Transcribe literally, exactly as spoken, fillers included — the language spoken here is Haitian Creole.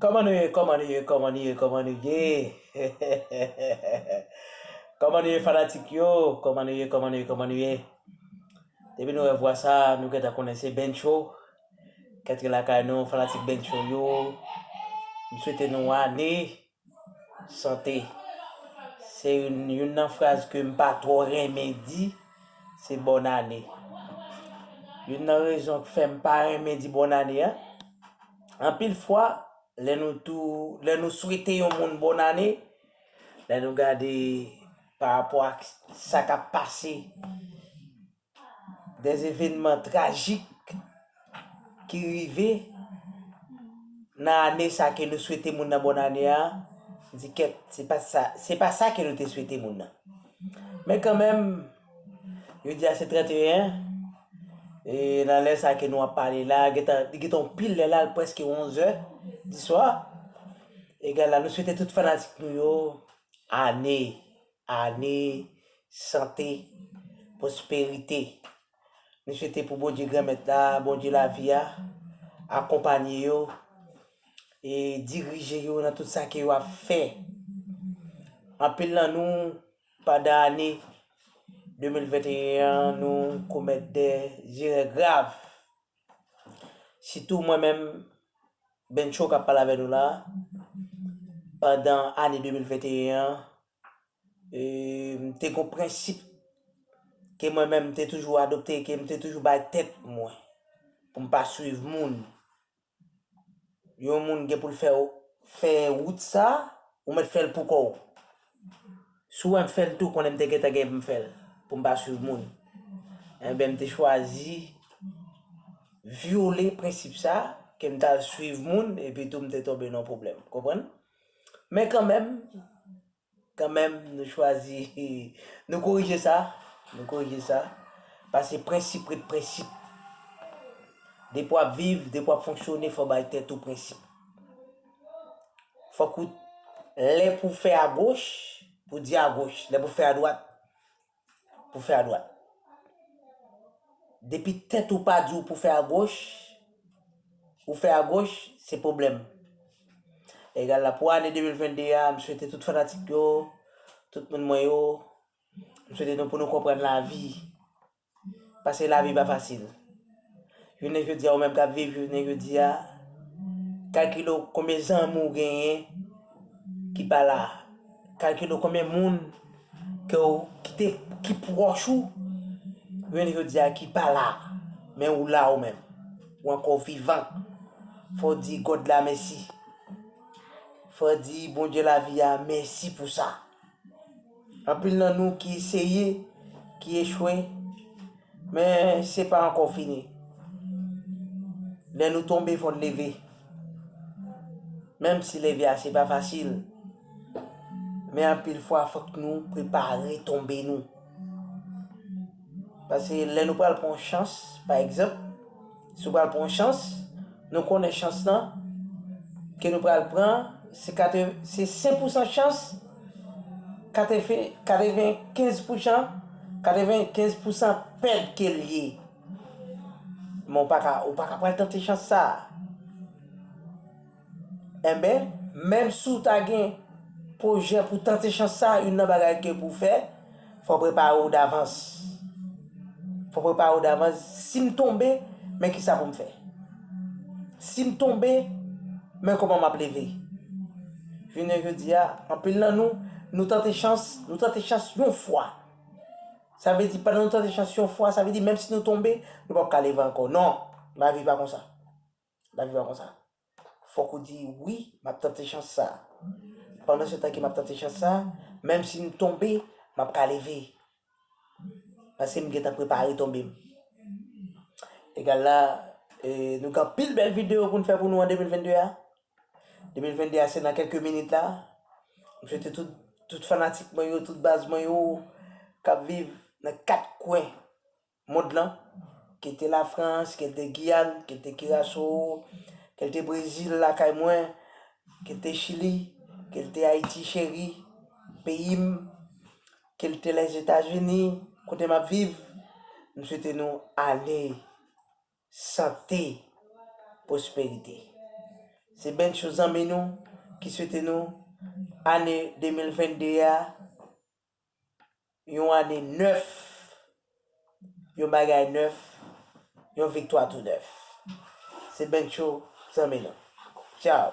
Kòman nou ye, kòman nou ye, kòman nou ye, kòman nou ye? Kòman nou ye, fanatik yo? Kòman nou ye, kòman nou ye, kòman nou ye? Depi nou wè vwa sa, nou gentan konnen se Bencho k antre lakay nou, fanatik Bencho yo. M swete nou ane sante. Se youn, youn nan fraz ke m pa twò renmen di, se bòn ane. Youn nan rezon k fè m pa renmen di bòn ane a, anpil fwa, lè nou tou, lè nou swete yon moun bòn ane, lè nou gade pa rapò ak sa k ap pase, des événements tragiques ki rive nan ane sa ke nou swete moun nan bòn ane a, di kèt, se pa sa, se pa sa ke nou te swete moun nan. Men kanmenm, jodi a se trannteyen, e nan lè sa ke nou ap pale la, gentan, li gentan yon pil lè la, l prèske onz è di swa. Egal la, nou swete tout fanatik nou yo, ane, ane, sante, pwosperite. Nou swete pou Bondye Granmèt la, Bondye lavi a, akonpaye yo e dirije yo nan tout sa ke yo ap fè. Anpil nan nou, pandan ane de mil venteyen an, nou komèt de erè grav. Sitou mwen menm, Bencho k ap pale avè nou la, pandan ane de mil venteyen an, e, m te gon prensip ke mwen menm m te toujou adopte, ke m te toujou bay tèt mwen, pou m pa swiv moun. Yon moun gen pou l fè, fè wout sa, ou mèt fè l pou kò w. Si w wè m fè l tou, konnen m te gentan gen pou m fè l, pou m pa swiv moun. Enben, m te chwazi vyole prensip sa, ke m t al swiv moun, epi tou m te tonbe nan pwoblèm. Konprann? Men kanmenm, kanmenm, nou chwazi, nou korije sa, nou korije sa, paske prensip ret prensip. Depi w ap viv, depi w ap fonksyone, fò w bay tèt ou prensip. Fòk ou, lè pou fè agoch, pou di agoch, lè pou fè adwat, pou fè adwat. Depi tèt ou pa di w pou fè agoch, ou fè agoch, se pwoblèm. Egal la, pou ane de mil vennde a, m swete tout fanatik yo, tout moun mwen yo, m swete nou pou nou konprann lavi. Paske lavi pa fasil. Jounen jodi a, ou menm k ap viv jounen jodi a, kalkile w konbyen zanmi w genyen ki pa la. Kalkile w konbyen moun ke w, ki te, ki pwòch ou, jounen jodi a ki pa la. Men ou la ou menm. Ou ankò vivan. Fò w di God la mèsi. Fò w di Bondye lavi a mèsi pou sa. Anpil nan nou ki eseye, ki echwe, men se pa ankò fini. Lè nou tonbe, fò n leve. Menm si leve a se pa fasil, men anpil fwa fòk nou prepare tonbe nou. Paske lè nou pral pran yon chans, pa egzanp, si w pral pran yon chans, nou konnen chans lan ke nou pral pran, se katreve-, se sen pousan chans, katreven, katrevenkenz pousan, katrevenkenz pousan pèd ke l ye. Men w pa ka, ou pa ka pral tante chans sa a. Enben, menm si w ta gen pwojè pou tante chans sa a, youn nan bagay ke pou w fè, fò w prepare w davans. Fò w prepare w davans. Si m tonbe, men kisa pou m fè? Si m tonbe, men kòman m ap leve? Jounen jodi a, anpil nan nou, nou tante chans, nou tante chans yon fwa. Sa vle di, pandan nou tante chans yon fwa, sa vle di, menm si nou tonbe, nou p ap ka leve ankò. Non, lavi pa konsa. Lavi pa konsa. Fòk ou di, wi, m ap tante chans sa. Pandan se tan ke m ap tante chans sa, menm si m tonbe, m ap ka leve. Paske m gentan prepare tonbe m. Egal la, e, nou gen anpil bèl videyo pou n fè pou nou an de mil vennde a. De mil vennde a se nan kèlke minit la. M swete tout, tout fanatik mwen yo, tout baz mwen yo, k ap viv nan kat kwen mond lan, ke l te Lafrans, ke l te Giyàn, ke l te Kiraso, ke l te Brezil lakay mwen, ke l te Chili, ke l te Ayiti cheri, peyi m, ke l te Lèzetazini, kote m ap viv. M swete nou ane sante, pwosperite. Se Bencho zanmi nou ki swete nou ane de mil venn de a, yon ane nèf, yon bagay nèf, yon viktwa tou nèf. Se Bencho zanmi nou. Tchaw.